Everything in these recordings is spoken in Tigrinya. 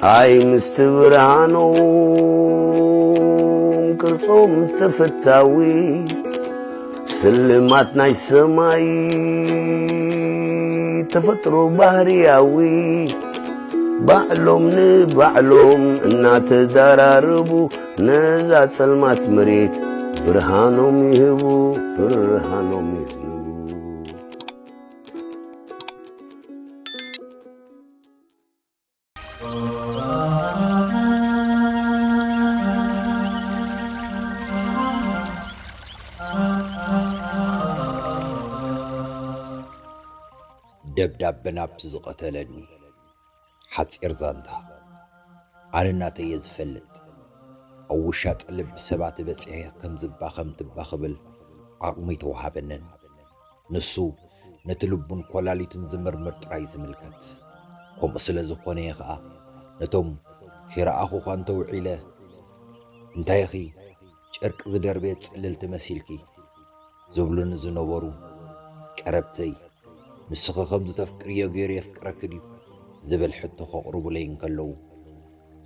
ኣይ ምስቲ ብርሃኖም ቅርጾም ተፈታዊ፣ ስልማት ናይ ሰማይ ተፈጥሮ ባህርያዊ፣ ባዕሎም ንባዕሎም እናተዳራረቡ፣ ነዛ ጸልማት መሬት ብርሃኖም ይህቡ፣ ብርሃኖም ይህቡ። ደብዳበ ናብቲ ዝቐተለኒ። ሓጺር ዛንታ። ኣነ ናተይ እየ ዝፈልጥ። ኣብ ውሻጠ ልቢ ሰባት በጺሐ ከም ዝባ ከም ትባ ክብል ዓቕሚ ኣይተዋሃበንን። ንሱ ነቲ ልቡን ኮላሊቱን ዝምርምር ጥራይ ዝምልከት። ከምኡ ስለ ዝኾነ እየ ኸኣ ነቶም ከይረኣኹኻ እንተውዒለ፣ "እንታይ ኢኺ ጨርቂ ዝደርበየት ጽልልቲ መሲልኪ?" ዝብሉኒ ዝነበሩ ቀረብተይ፣ "ንስኺ ከም ዝተፍቅርዮ ገይሩ የፍቅረኪ ድዩ?" ዝብል ሕቶ ከቕርቡለይ እንከለዉ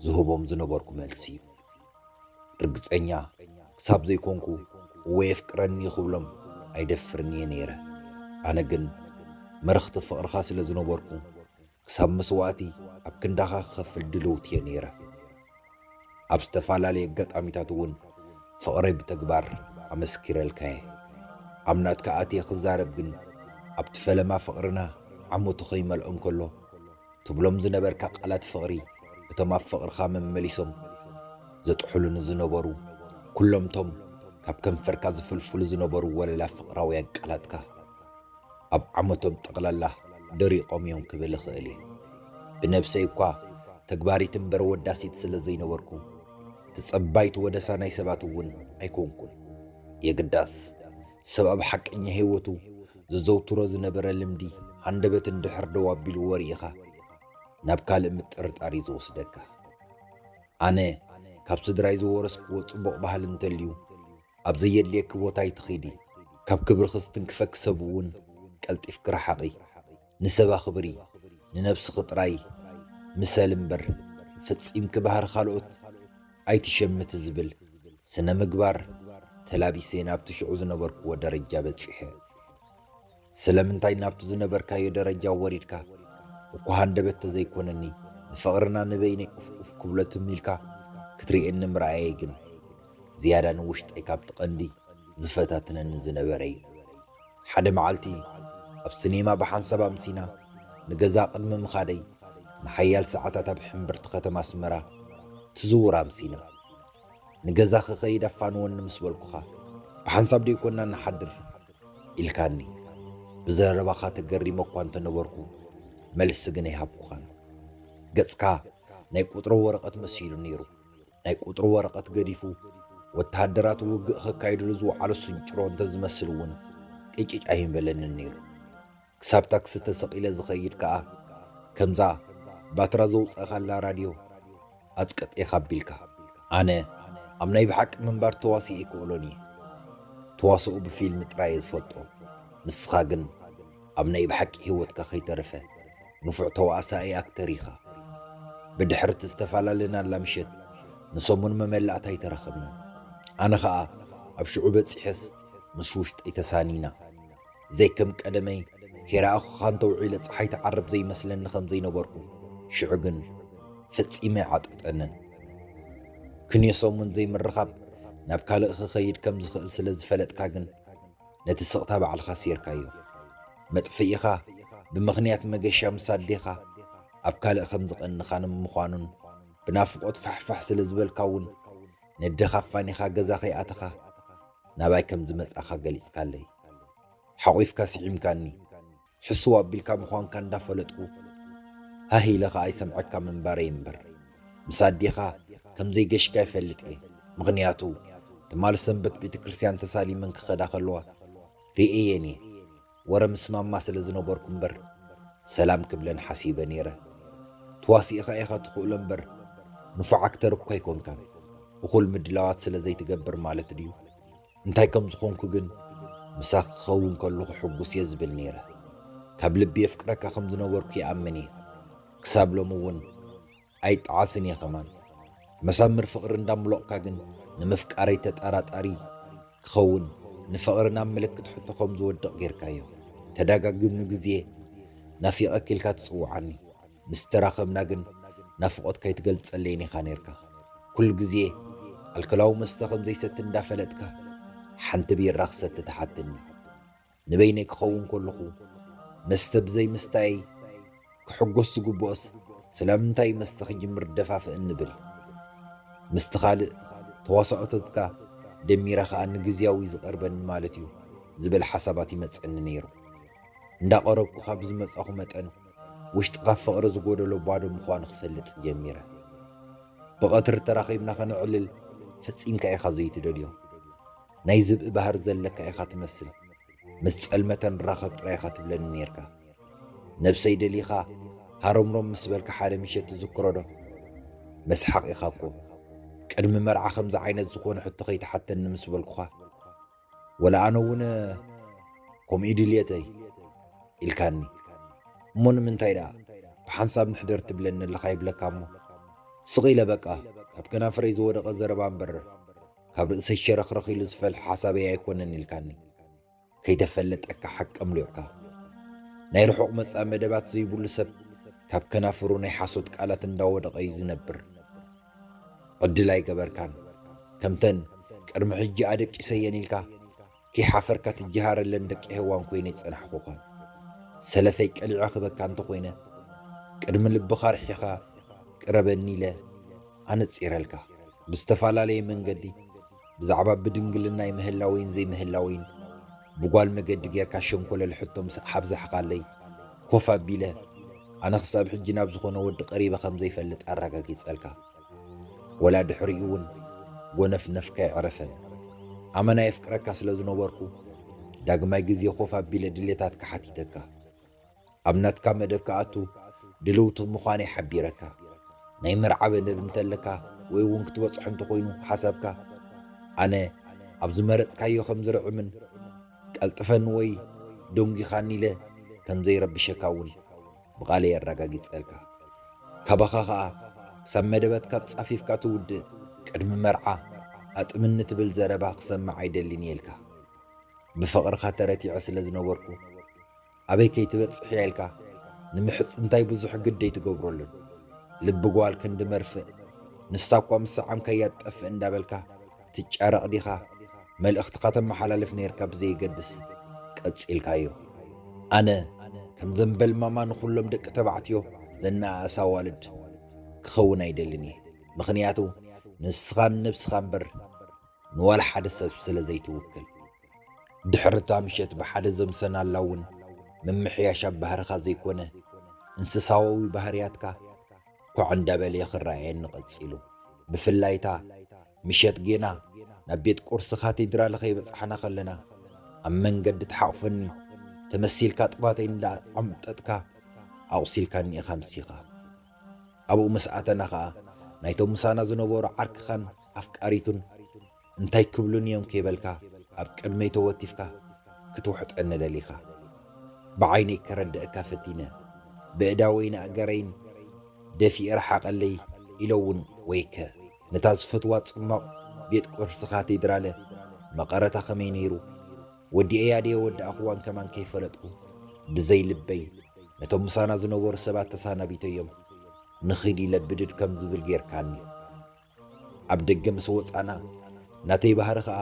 ዝህቦም ዝነበርኩ መልሲ እዩ። ርግጸኛ ክሳብ ዘይኮንኩ፣ "እወ የፍቅረኒ" ክብሎም ኣይደፍርን እየ ነይረ። ኣነ ግን መረኽቲ ፍቕርኻ ስለ ዝነበርኩ፣ ክሳብ መስዋእቲ ኣብ ክንዳኻ ክኸፍል ድልውቲ እየ ነይረ። ኣብ ዝተፈላለየ ኣጋጣሚታት እውን ፍቕረይ ብተግባር ኣመስኪረልካ እየ። ኣብ ናትካ ኣትየ ክዛረብ ግን፣ ኣብቲ ፈለማ ፍቕርና ዓመቱ ከይመልኦ እንከሎ፣ ትብሎም ዝነበርካ ቃላት ፍቕሪ፣ እቶም ኣብ ፍቕርኻ መመሊሶም ዘጥሕሉኒ ዝነበሩ፣ ኩሎምቶም ካብ ከንፈርካ ዝፍልፍሉ ዝነበሩ ወለላ ፍቕራውያን ቃላትካ፣ ኣብ ዓመቶም ጠቕላላ ደሪቖም እዮም ክብል እኽእል እየ። ብነብሰይ እኳ ተግባሪት እምበር ወዳሲት ስለ ዘይነበርኩ፣ ተጸባይት ወደሳ ናይ ሰባት እውን ኣይኮንኩን። የግዳስ፣ ሰብ ኣብ ሓቀኛ ህይወቱ ዘዘውትሮ ዝነበረ ልምዲ፣ ሃንደበት እንድሕር ደው ኣቢልዎ ርኢኻ፣ ናብ ካልእ ምጥርጣር እዩ ዝወስደካ። ኣነ ካብ ስድራይ ዝወረስክዎ ጽቡቕ ባህሊ እንተልዩ፣ ኣብ ዘየድልየኪ ቦታ ኣይትኺዲ። ካብ ክብርኺ ዝትንክፈኪ ሰብ እውን ቀልጢፍኪ ርሓቒ። ንሰብ ኣኽብሪ፣ ንነብስኺ ጥራይ ምሰሊ እምበር፣ ፈጺምኪ ባህሪ ካልኦት ኣይትሸምቲ ዝብል ስነ ምግባር ተላቢሰ ናብቲ ሽዑ ዝነበርክዎ ደረጃ በጺሐ። ስለምንታይ ናብቲ ዝነበርካዮ ደረጃ ወሪድካ? እኳ ሃንደበት ተዘይኮነኒ፣ ንፍቕርና ንበይነይ ኡፍ ኡፍ ክብሎ ትም ኢልካ ክትርእየኒ ምርኣየይ ግን፣ ዝያዳ ንውሽጠይ ካብቲ ቀንዲ ዝፈታትነኒ ዝነበረ እዩ። ሓደ መዓልቲ ኣብ ሲኔማ ብሓንሳብ ኣምሲና ንገዛ ቅድሚ ምኻደይ፣ ንሓያል ሰዓታት ኣብ ሕምብርቲ ከተማ ኣስመራ ትዝውር ኣምሲና። "ንገዛ ክኸይድ ኣፋንወኒ" ምስ በልኩኻ፣ "ብሓንሳብ ደይኮንና ንሓድር?" ኢልካኒ። ብዘረባኻ ተገሪመ እኳ እንተነበርኩ፣ መልሲ ግን ኣይሃብኩኻን። ገጽካ ናይ ቁጽሪ ወረቐት መሲሉ ነይሩ። ናይ ቁጽሪ ወረቐት ገዲፉ፣ ወተሃደራት ውግእ ከካይድሉ ዝወዓሉ ስንጭሮ እንተዝመስል እውን ቅጭጭ ኣይምበለንን ነይሩ። ክሳብ ታክሲ ተሰቒለ ዝኸይድ ከኣ፣ ከምዛ ባትራ ዘውጸእካላ ራድዮ ኣጽቅጥ ኢኻ ኣቢልካ። ኣነ ኣብ ናይ ብሓቂ ምንባር ተዋሲኤ ኣይክእሎን እየ። ተዋስኦ ብፊልም ጥራይ እየ ዝፈልጦ። ንስኻ ግን ኣብ ናይ ብሓቂ ህይወትካ ከይተረፈ ንፉዕ ተዋሳኣይ ኣክተር ኢኻ። ብድሕሪ እቲ ዝተፈላለናላ ምሸት ንሰሙን መመላእታ ኣይተራኸብናን። ኣነ ኸኣ ኣብ ሽዑ በጺሐስ ምስ ውሽጠይ ተሳኒና። ዘይከም ቀደመይ ከይረኣኹኻ እንተውዒለ ጸሓይ ትዓርብ ዘይመስለኒ ከም ዘይነበርኩ ሽዑ ግን ፈጺመ ኣይዓጠጠንን። ክንዮ ሰሙን ዘይምርኻብ ናብ ካልእ ክኸይድ ከም ዝኽእል ስለ ዝፈለጥካ ግን ነቲ ስቕታ ባዕልኻ ሴርካዮ። መጥፍኢኻ ብምኽንያት መገሻ ምስ ኣዴኻ ኣብ ካልእ ከም ዝቐንኻ ንምዃኑን ብናፍቖት ፋሕፋሕ ስለ ዝበልካ እውን ነደኻ ኣፋኒኻ ገዛ ከይኣተኻ ናባይ ከም ዝመጻኻ ገሊጽካለይ። ሓቑፍካ ስዒምካኒ፣ ሕስው ኣቢልካ ምዃንካ እንዳፈለጥኩ፣ ሃህ ኢለ ኸኣ ይሰምዐካ ምንባረይ እምበር፣ ምስ ኣዴኻ ከም ዘይገሽካ ይፈልጥ እየ። ምኽንያቱ፣ ትማሊ ሰንበት ቤተ ክርስትያን ተሳሊመን ክኸዳ ከለዋ ርእየየን እየ። ወረ ምስ ማማ ስለ ዝነበርኩ እምበር፣ ሰላም ክብለን ሓሲበ ነይረ። ተዋሲእኻ ኢኻ ትኽእሎ እምበር፣ ንፉዕ ኣክተር እኳ ኣይኮንካን። እኹል ምድላዋት ስለ ዘይትገብር ማለት ድዩ? እንታይ ከም ዝኾንኩ ግን፣ ምሳኺ ክኸውን ከለኹ ሕጉስ እየ ዝብል ነይረ። ካብ ልቢ የፍቅረካ ከም ዝነበርኩ ይኣምን እየ። ክሳብ ሎሚ እውን ኣይጠዓስን እየ ከማን። መሳምር ፍቕሪ እንዳምሎቕካ ግን ንምፍቃረይ ተጠራጣሪ ክኸውን፣ ንፍቕሪ ናብ ምልክት ሕቶ ከም ዝወድቕ ጌርካዮ። ተደጋግሚ ግዜ ናፊቐኪ ኢልካ ትጽውዓኒ። ምስ ተራኸብና ግን ናፍቖትካ ኣይትገልጸለይን ኢኻ ኔርካ። ኩሉ ግዜ ኣልኮላዊ መስተ ከም ዘይሰቲ እንዳፈለጥካ፣ ሓንቲ ቢራ ክሰቲ ትሓትኒ። ንበይነይ ክኸውን ከለኹ፣ መስተ ብዘይ ምስታየይ ክሕጎስ ዝግብኦስ፣ ስለምንታይ መስተ ክጅምር ደፋፍእኒ ብል? ምስቲ ካልእ ተዋሳኦቶትካ ደሚረ ኸኣ ንግዝያዊ ዝቐርበኒ ማለት እዩ ዝብል ሓሳባት ይመጸኒ ነይሩ። እንዳቐረብኩ ካብ ዝመጻኹ መጠን፣ ውሽጥኻ ፍቕሪ ዝጎደሎ ባዶ ምዃኑ ክፈልጥ ጀሚረ። ብቐትሪ ተራኺብና ከነዕልል ፈጺምካ ኢኻ ዘይትደልዮ። ናይ ዝብኢ ባህሪ ዘለካ ኢኻ ትመስል። ምስ ጸልመተ ንራኸብ ጥራይ ኢኻ ትብለኒ ኔርካ። ነብሰይ ደሊኻ ሃረምሮም ምስ በልካ ሓደ ምሸት ትዝክሮ ዶ? መስሓቕ ኢኻ እኮ። ቅድሚ መርዓ ከምዚ ዓይነት ዝኾነ ሕቶ ከይትሓተኒ ምስ በልኩኻ፣ ወላ ኣነ እውን ከምኡ እዩ ድልየተይ ኢልካኒ። እሞ ንምንታይ ደኣ ብሓንሳብ ንሕደር ትብለኒ ኣለኻ ይብለካ እሞ፣ ስቕ ኢለ በቃ ካብ ከናፍረይ ዝወደቐ ዘረባ እምበር ካብ ርእሰይ ሸረኽረኽ ኢሉ ዝፈልሕ ሓሳበይ ኣይኮነን ኢልካኒ። ከይተፈለጠካ ሓቂ ኣምሊቑካ። ናይ ርሑቕ መጻኢ መደባት ዘይብሉ ሰብ ካብ ከናፍሩ ናይ ሓሶት ቃላት እንዳወደቐ እዩ ዝነብር። ዕድል ኣይገበርካን። ከምተን ቅድሚ ሕጂ ኣደቂሰየን ኢልካ ከይሓፈርካ ትጀሃረለን ደቂ ሄዋን ኮይነ ይጸናሕኹኻን። ሰለፈይ ቀሊዐ ክበካ እንተኾይነ፣ ቅድሚ ልብኻ ርሒኻ ቅረበኒ ኢለ ኣነጺረልካ። ብዝተፈላለየ መንገዲ ብዛዕባ ብድንግልናይ ምህላወይን ዘይምህላወይን ብጓል መገዲ ጌርካ ሸንኮለል ሕቶ ምስ ኣብዛሕኻለይ፣ ኮፍ ኣቢለ፣ ኣነ ክሳብ ሕጂ ናብ ዝኾነ ወዲ ቀሪበ ከም ዘይፈልጥ ኣረጋጊጸልካ። ወላ ድሕሪኡ እውን ጎነፍነፍካ ኣይዕረፈን። ኣመና የፍቅረካ ስለ ዝነበርኩ፣ ዳግማይ ግዜ ኮፍ ኣቢለ ድሌታትካ ሓቲተካ። ኣብ ናትካ መደብ ክኣቱ ድልውቲ ምዃነይ ሓቢረካ። ናይ መርዓ መደብ እንተለካ ወይ እውን ክትበጽሖ እንተኾይኑ ሓሳብካ፣ ኣነ ኣብ ዝመረጽካዮ ከም ዝርዕምን ቀልጥፈኒ ወይ ደንጒኻኒ ኢለ ከም ዘይረብሸካ እውን ብቓለይ ኣረጋጊጸልካ። ካባኻ ኸኣ ክሳብ መደባትካ ጻፊፍካ ትውድእ፣ ቅድሚ መርዓ ኣጥምኒ ትብል ዘረባ ክሰምዕ ኣይደልን እየ ኢልካ። ብፍቕርኻ ተረቲዐ ስለ ዝነበርኩ፣ ኣበይ ከይትበጽሕ እያ ኢልካ ንምሕጽንታይ ብዙሕ ግዲ ኣይትገብረሉን። ልቢ ጓል ክንዲ መርፍእ፣ ንሳ እኳ ምስ ሰዓምካያ ትጠፍእ እንዳበልካ ትጫረቕ ዲኻ? መልእኽትኻ ተመሓላልፍ ነይርካ ብዘየገድስ ቀጺልካዮ። ኣነ ከም ዘንበል ማማ ንኹሎም ደቂ ተባዕትዮ ዘነኣእስ ኣዋልድ ክኸውን ኣይደልን እየ። ምኽንያቱ ንስኻን ነብስኻ እምበር ንዋላ ሓደ ሰብ ስለ ዘይትውክል። ድሕሪ እታ ምሸት ብሓደ ዘምሰናላ እውን ምምሕያሽ ኣብ ባህርኻ ዘይኮነ እንስሳዊ ባህርያትካ ኮዕ እንዳበለ ክረኣየኒ ቀጺሉ። ብፍላይ እታ ምሸት ጌና ናብ ቤት ቁርሲ ካቴድራል ከይበጻሕና ከለና፣ ኣብ መንገዲ ትሓቑፈኒ ተመሲልካ ጥባተይ እንዳዓምጠጥካ ኣቑሲልካኒ ኢኻ ኣምሲኻ። ኣብኡ ምስ ኣተና ኸኣ ናይቶም ምሳና ዝነበሩ ዓርክኻን ኣፍቃሪቱን እንታይ ክብሉኒ እዮም ከይበልካ ኣብ ቅድመይ ተወቲፍካ ክትውሕጠኒ ደሊኻ። ብዓይነይ ከረድአካ ፈቲነ። ብእዳወይን ኣእጋረይን ደፊኤ ርሓቐለይ ኢለ እውን ወይከ ነታ ዝፈትዋ ጽማቕ ቤት ቁርሲ ካቴድራለ መቐረታ ከመይ ነይሩ ወዲኤያ ድየ ወዳእኽዋን ከማን ከይፈለጥኩ ብዘይ ልበይ ነቶም ምሳና ዝነበሩ ሰባት ተሳናቢተዮም ንኺድ ኢለ ብድድ ከም ዝብል ጌርካኒ። ኣብ ደገ ምስ ወጻና ናተይ ባህሪ ኸኣ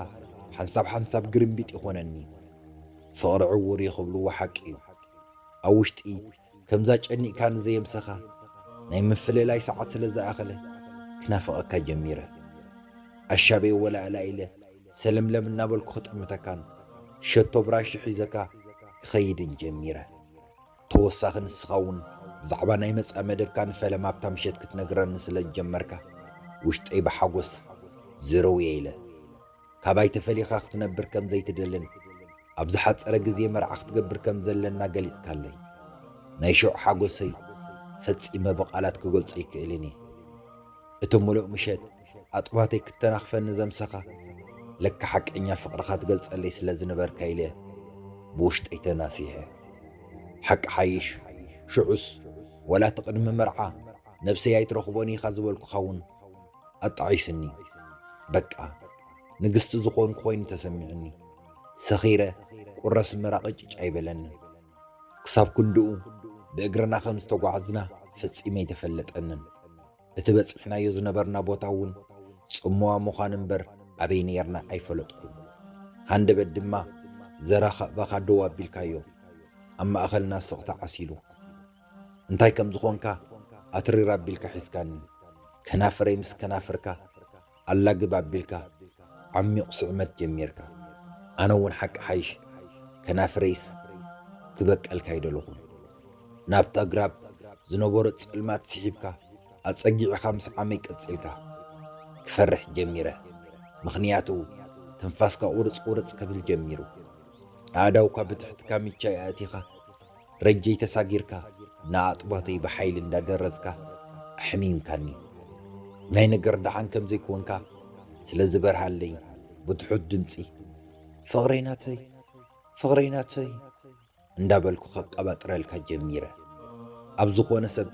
ሓንሳብ ሓንሳብ ግርምቢጥ ይኾነኒ። ፍቕሪ ዕዉር እዩ ክብልዎ ሓቂ እዩ። ኣብ ውሽጢ ከምዛ ጨኒቕካኒ ዘየምሰኻ ናይ ምፍልላይ ሰዓት ስለ ዝኣኸለ ክናፍቐካ ጀሚረ። ኣሻበይ ወላእላ ኢለ ሰለምለም እናበልኩ ክጥምተካን ሸቶ ብራሽ ሒዘካ ክኸይድን ጀሚረ። ተወሳኺ ንስኻ እውን ብዛዕባ ናይ መጻኢ መደብካ ንፈለማ ኣብታ ምሸት ክትነግረኒ ስለ ዝጀመርካ ውሽጠይ ብሓጎስ ዝርውየ ኢለ። ካባይ ተፈሊኻ ክትነብር ከም ዘይትደልን ኣብ ዝሓጸረ ግዜ መርዓ ክትገብር ከም ዘለና ገሊጽካለይ። ናይ ሽዑ ሓጎሰይ ፈጺመ ብቓላት ክገልጾ ኣይክእልን እየ። እቲ ምሉእ ምሸት ኣጥባተይ ክተናኽፈኒ ዘምሰኻ፣ ለካ ሓቀኛ ፍቕርኻ ትገልጸለይ ስለ ዝነበርካ ኢለ ብውሽጠይ ተናሲሐ። ሓቂ ሓይሽ፣ ሽዑስ ወላ እቲ ቅድሚ መርዓ ነብሰይ ኣይትረኽቦን ኢኻ ዝበልኩኻ እውን ኣጣዒስኒ። በቃ ንግስቲ ዝኾንኩ ኮይኑ ተሰሚዕኒ። ሰኺረ ቁረስ ምራቕ ጭጭ ኣይበለንን። ክሳብ ክንድኡ ብእግርና ከም ዝተጓዓዝና ፈጺመ ኣይተፈለጠንን። እቲ በጺሕናዮ ዝነበርና ቦታ እውን ጽምዋ ምዃን እምበር ኣበይ ነይርና ኣይፈለጥኩን። ሃንደበት ድማ ዘረኸበኻ ደው ኣቢልካዮ። ኣብ ማእኸልና ስቕታ ዓሲሉ። እንታይ ከም ዝኾንካ ኣትሪር ኣቢልካ ሒዝካኒ። ከናፍረይ ምስ ከናፍርካ ኣላግብ ኣቢልካ ዓሚቕ ስዕመት ጀሚርካ። ኣነ እውን ሓቂ ሓይሽ ከናፍረይስ ክበቀልካ ኣይደለኹን። ናብታ ግራብ ዝነበሮ ጸልማት ስሒብካ ኣጸጊዕኻ ምስ ዓመይ ቀጺልካ። ክፈርሕ ጀሚረ። ምኽንያቱ ትንፋስካ ቁርጽ ቁርጽ ክብል ጀሚሩ። ኣእዳውካ ብትሕቲ ካሚቻይ ኣእቲኻ ረጀይ ተሳጊርካ ንኣጥቦተይ ብሓይሊ እንዳደረዝካ ኣሕሚምካኒ። ናይ ነገር ደሓን ከም ዘይኮንካ ስለ ዝበርሃለይ ብትሑት ድምጺ፣ "ፍቕረይ ናተይ፣ ፍቕረይ ናተይ" እንዳበልኩ ከቀባጥረልካ ጀሚረ። ኣብ ዝኾነ ሰብ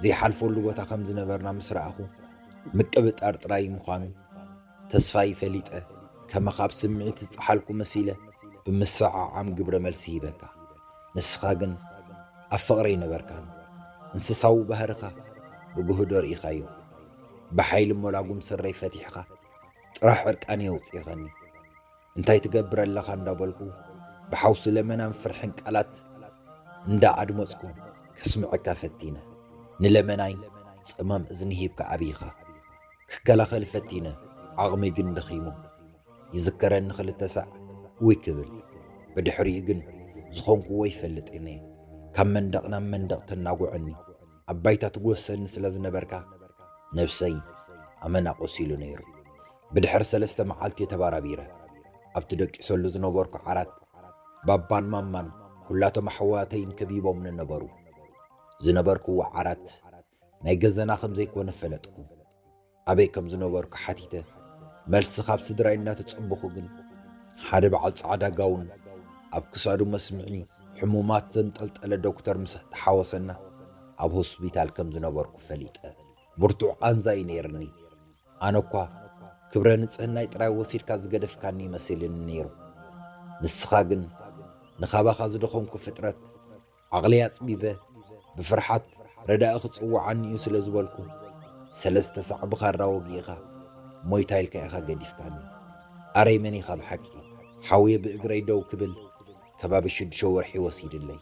ዘይሓልፈሉ ቦታ ከም ዝነበርና ምስ ረኣኹ፣ ምቅብጣር ጥራይ ምዃኑ ተስፋይ ፈሊጠ፣ ከማኻ ኣብ ስምዒት ዝጠሓልኩ መሲለ ብምስዓዓም ግብረ መልሲ ሂበካ። ንስኻ ግን ኣብ ፍቕሪ ኣይነበርካን። እንስሳዊ ባህርኻ ብግህዶ ርኢኻዮ። ብሓይሊ ሞላጉም ስረይ ፈቲሕኻ ጥራሕ ዕርቃነይ ኣውጺእኻኒ። እንታይ ትገብር ኣለኻ እንዳበልኩ ብሓውሲ ለመናን ፍርሕን ቃላት እንዳኣድመጽኩ ከስምዐካ ፈቲነ። ንለመናይ ጸማም እዝኒ ሂብካ ኣብይኻ። ክከላኸል ፈቲነ፣ ዓቕመይ ግን ደኺሙ። ይዝከረኒ ክልተ ሳዕ ውይ ክብል። ብድሕሪኡ ግን ዝኾንኩዎ ይፈልጥን እየ። ካብ መንደቕ ናብ መንደቕ ተናጉዐኒ። ኣብ ባይታ ትጎሰኒ ስለ ዝነበርካ፣ ነብሰይ ኣመና ቆሲሉ ነይሩ። ብድሕሪ ሰለስተ መዓልቲ ተባራቢረ። ኣብቲ ደቂሰሉ ዝነበርኩ ዓራት፣ ባባን ማማን ኩላቶም ኣሕዋተይን ከቢቦምኒ ነበሩ። ዝነበርኩዎ ዓራት ናይ ገዛና ከም ዘይኮነ ፈለጥኩ። ኣበይ ከም ዝነበርኩ ሓቲተ፣ መልሲ ካብ ስድራይ እናተጸበኹ ግን፣ ሓደ በዓል ጻዕዳ ጋውን ኣብ ክሳዱ መስምዒ ሕሙማት ዘንጠልጠለ ዶክተር ምስ ተሓወሰና፣ ኣብ ሆስፒታል ከም ዝነበርኩ ፈሊጠ። ብርቱዕ ቃንዛ እዩ ነይርኒ። ኣነ እኳ ክብረ ንጽህናይ ጥራይ ወሲድካ ዝገደፍካኒ ይመስልኒ ነይሩ። ንስኻ ግን ንኻባኻ ዝደኸምኩ ፍጥረት ዓቕለይ ኣጽቢበ ብፍርሓት ረዳኢ ክጽውዓኒ እዩ ስለ ዝበልኩ፣ ሰለስተ ሳዕ ብኻራ ወጊእኻ ሞይታ ኢልካ ኢኻ ገዲፍካኒ። ኣረይ መን ኢኻ ብሓቂ? ሓውየ ብእግረይ ደው ክብል ከባቢ ሽዱሽተ ወርሒ ወሲድለይ።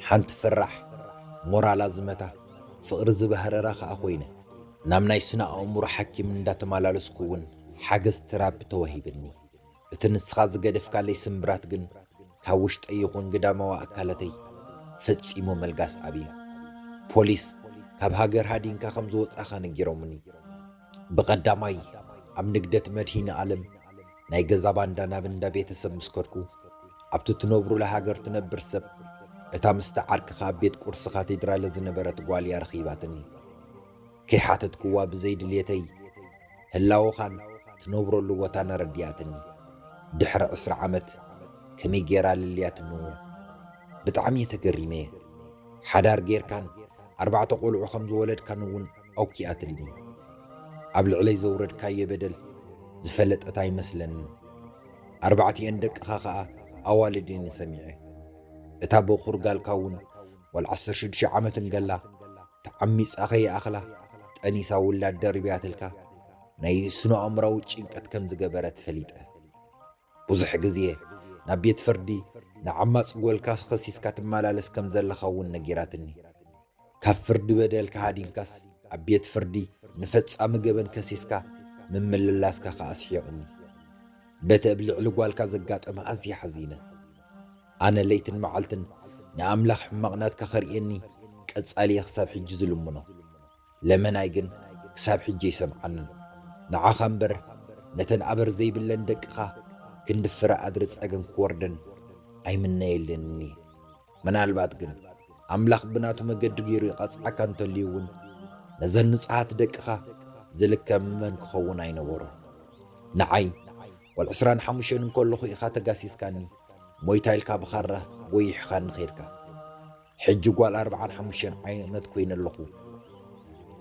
ሓንቲ ፈራሕ ሞራላ ዝመታ ፍቕሪ ዝበህረራ ኸኣ ኮይነ። ናብ ናይ ስነ ኣእምሮ ሓኪም እንዳተመላለስኩ እውን ሓገዝ ተራፒ ተዋሂብኒ። እቲ ንስኻ ዝገደፍካለይ ስምብራት ግን ካብ ውሽጠይ ይኹን ግዳማዊ ኣካላተይ ፈጺሙ ምልጋስ ኣብዩ። ፖሊስ ካብ ሃገር ሃዲንካ ከም ዝወጻኻ ነጊሮምኒ። ብቐዳማይ ኣብ ንግደት መድሂነ ኣለም ናይ ገዛ ባንዳ ናብ እንዳ ቤተሰብ ምስ ከድኩ፣ ኣብቲ ትነብሩላ ሃገር ትነብር ሰብ፣ እታ ምስቲ ዓርክኻ ኣብ ቤት ቁርሲ ካቴድራለ ዝነበረት ጓል እያ ረኺባትኒ። ከይሓተትክዋ ብዘይ ድልየተይ ህላወኻን ትነብረሉ ቦታን ኣረዲኣትኒ። ድሕሪ ዕስራ ዓመት ከመይ ጌራ ለልያትኒ እውን ብጣዕሚ እየ ተገሪመ። ሓዳር ጌርካን ኣርባዕተ ቆልዑ ከም ዝወለድካን እውን ኣውኪኣትኒ። ኣብ ልዕለይ ዘውረድካዮ በደል ዝፈለጠት ኣይመስለንን። ኣርባዕቲኤን ደቅኻ ኸኣ ኣዋልድ እየን ሰሚዐ። እታ በኹር ጋልካ እውን ጓል ዓሰርተ ሽዱሽተ ዓመት እንገላ ተዓሚጻ ከይኣኽላ ጠኒሳ ውላድ ደርብያትልካ ናይ ስነ ኣእምራዊ ጭንቀት ከም ዝገበረት ፈሊጠ። ብዙሕ ግዜ ናብ ቤት ፍርዲ ንዓማጽ ጓልካ ከሲስካ ትመላለስ ከም ዘለኻ እውን ነጊራትኒ። ካብ ፍርዲ በደልካ ሃዲምካስ ኣብ ቤት ፍርዲ ንፈጻሚ ገበን ከሲስካ ምምልላስካ ከኣ ኣስሒቕኒ። በቲ ኣብ ልዕሊ ጓልካ ዘጋጠመ ኣዝየ ሓዚነ። ኣነ ለይትን መዓልትን ንኣምላኽ ሕማቕ ናትካ ከርእየኒ ቀጻሊ እየ ክሳብ ሕጂ ዝልምኖ። ለመናይ ግን ክሳብ ሕጂ ኣይሰምዓንን። ንዓኻ እምበር ነተን ኣበር ዘይብለን ደቅኻ ክንዲ ፍረ ኣድሪ ጸገም ክወርደን ኣይምነየለንን እየ። ምናልባት ግን ኣምላኽ ብናቱ መገዲ ገይሩ ይቐጽዓካ እንተልዩ እውን፣ ነዘን ንጹሃት ደቅኻ ዝልከም መን ክኸውን ኣይነበሮን። ንዓይ ጓል ዕስራን ሓሙሽተን እንከለኹ ኢኻ ተጋሲስካኒ፣ ሞይታ ኢልካ ብኻራ ጎይሕኻኒ ኸይድካ። ሕጂ ጓል ኣርብዓን ሓሙሽተን ዓመት ኮይነ ኣለኹ።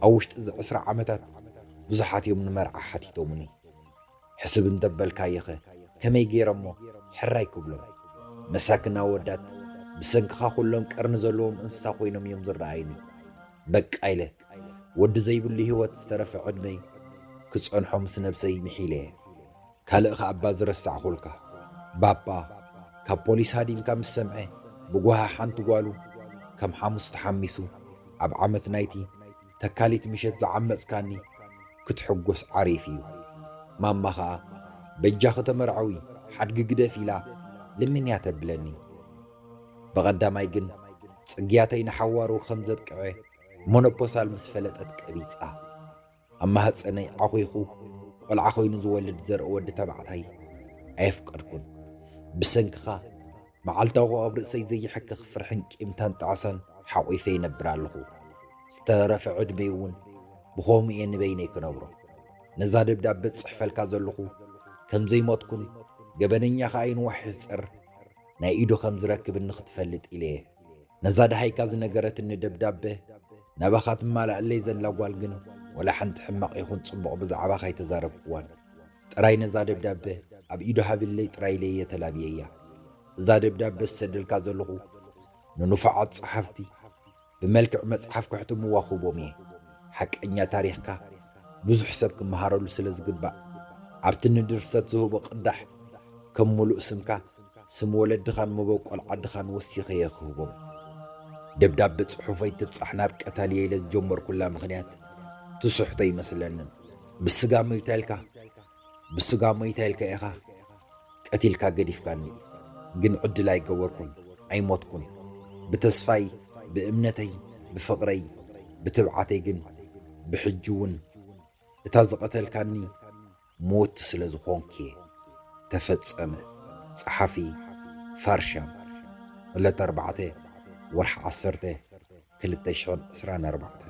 ኣብ ውሽጢ እዚ ዕስራ ዓመታት ብዙሓት እዮም ንመርዓ ሓቲቶምኒ። ሕስብ እንተበልካዮኸ ከመይ ገይረሞ ሕራይ ክብሎም? መሳክን ኣወዳት ብሰንክኻ ኩሎም ቀርኒ ዘለዎም እንስሳ ኮይኖም እዮም ዝረኣይኒ። በቃ ኢለ ወዲ ዘይብሉ ህይወት ዝተረፈ ዕድመይ ክጸንሖ ምስ ነብሰይ ምሒለ እየ። ካልእ ከኣ እባ ዝረሳዕኹልካ፣ ባባ ካብ ፖሊስ ሃዲምካ ምስ ሰምዐ ብጓሃ ሓንቲ ጓሉ ከም ሓሙስ ተሓሚሱ ኣብ ዓመት ናይቲ ተካሊት ምሸት ዝዓመጽካኒ ክትሕጎስ ዓሪፍ እዩ። ማማ ኸኣ በጃኺ ተመርዓዊ ሓድጊ ግደፍ ኢላ ልምንያ ተብለኒ። ብቐዳማይ ግን ጽግያተይ ንሓዋሩ ከም ዘብቅዐ ሞኖፖሳል ምስ ፈለጠት ቀቢጻ። ኣብ ማህጸነይ ዓኹይኹ ቆልዓ ኮይኑ ዝወልድ ዘርኢ ወዲ ተባዕታይ ኣየፍቀድኩን። ብሰንክኻ መዓልታዊ ኣብ ርእሰይ ዘይሕከኽ ፍርሕን ቂምታን ጣዕሳን ሓቑፈ ይነብር ኣለኹ። ዝተረፈ ዕድመይ እውን ብኸምኡ እየ ንበይነይ ክነብሮ። ነዛ ደብዳበ ጽሕፈልካ ዘለኹ ከም ዘይሞትኩን ገበነኛ ከኣ ይንዋሕ ይሕጸር ናይ ኢዱ ከም ዝረክብኒ ክትፈልጥ ኢለ እየ። ነዛ ደሃይካ ዝነገረትኒ ደብዳበ ናባኻ ትማላእለይ ዘላ ጓል ግን ወላ ሓንቲ ሕማቕ ይኹን ጽቡቕ ብዛዕባኻ ኣይተዛረብክዋን። ጥራይ ነዛ ደብዳበ ኣብ ኢዱ ሃብለይ ጥራይ ኢለ እየ ተላብየያ። እዛ ደብዳበ ዝሰደልካ ዘለኹ ንንፉዓት ጸሓፍቲ ብመልክዕ መጽሓፍ ከሕትምዋ ክህቦም እየ። ሓቀኛ ታሪኽካ ብዙሕ ሰብ ክመሃረሉ ስለ ዝግባእ ኣብቲ ንድርሰት ዝህቦ ቅዳሕ ከም ምሉእ ስምካ ስም ወለድኻን መበቆል ዓድኻን ወሲኸ እየ ክህቦም። ደብዳበ ጽሑፈይ ትብጻሕ ናብ ቀታልየ ኢለ ዝጀመርኩላ ምኽንያት ትስሕቶ ይመስለንን። ብስጋ ሞይታ ኢልካ ብስጋ ሞይታ ኢልካ ኢኻ ቀቲልካ ገዲፍካኒ። ግን ዕድል ኣይገበርኩን፣ ኣይሞትኩን። ብተስፋይ፣ ብእምነተይ፣ ብፍቕረይ፣ ብትብዓተይ ግን ብሕጂ እውን እታ ዝቐተልካኒ ምውቲ ስለ ዝኾንኩ እየ። ተፈጸመ። ጸሓፊ ፋርሻም። ዕለት ኣርባዕተ ወርሒ ዓሰርተ ክልተ ሽሕን ዕስራን ኣርባዕተ።